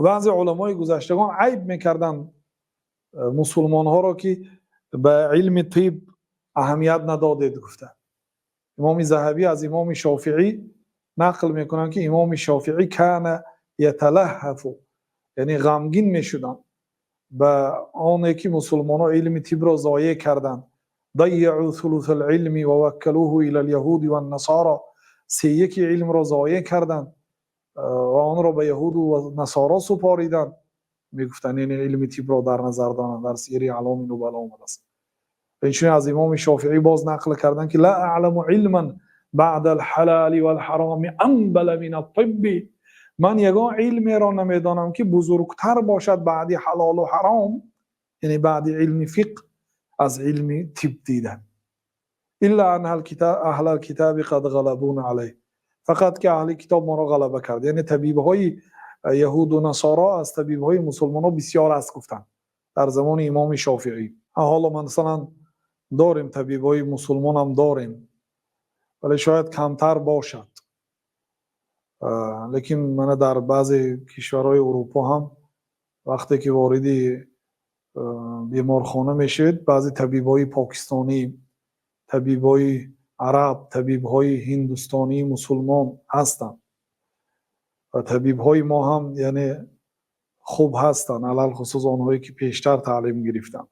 Баъзе уламои гузаштагон айб мекарданд мусулмонҳоро, ки ба илми тиб аҳамият надодед, гуфта. Имоми Заҳабӣ аз имоми Шофеӣ нақл мекунанд, ки имоми Шофеӣ كان يتلهف, яъне ғамгин мешуданд ба оне ки мусулмонҳо илми тибро зоеъ карданд. ضيعوا ثلث العلم ووكلوه إلى اليهود والنصارى. Сеяки илмро зоеъ карданд ва онро ба яҳуду ва насоро супориданд, мегуфтанд. Яъне илми тибро дар назар доранд. Дар Сияри аъломи нубало омадааст. Инчунин аз имоми Шофеӣ боз нақл карданд, ки لا أعلم علما بعد الحلال والحرام أنبل من الطب. Ман ягон илмеро намедонам, ки бузургтар бошад баъди ҳалолу ҳаром, яъне баъди илми фиқҳ, аз илми тиб дида. إلا أن أهل الكتاب قد غلبونا عليه. Фақат ки аҳли китоб моро ғалаба кард, яъне табибҳои яҳуду насоро аз табибҳои мусулмонҳо бисёр аст, гуфтанд дар замони имоми Шофеӣ. Ҳоло масалан дорем, табибҳои мусулмонам дорем, вале шояд камтар бошад. Лекин мана дар баъзе кишварҳои Урупо ҳам вақте ки вориди беморхона мешавед, баъзе табибҳои покистонӣ, табибҳои араб, табибҳои ҳиндустонии мусулмон ҳастанд ва табибҳои мо ҳам яъне хуб ҳастанд, алалхусус онҳое ки пештар таълим гирифтанд.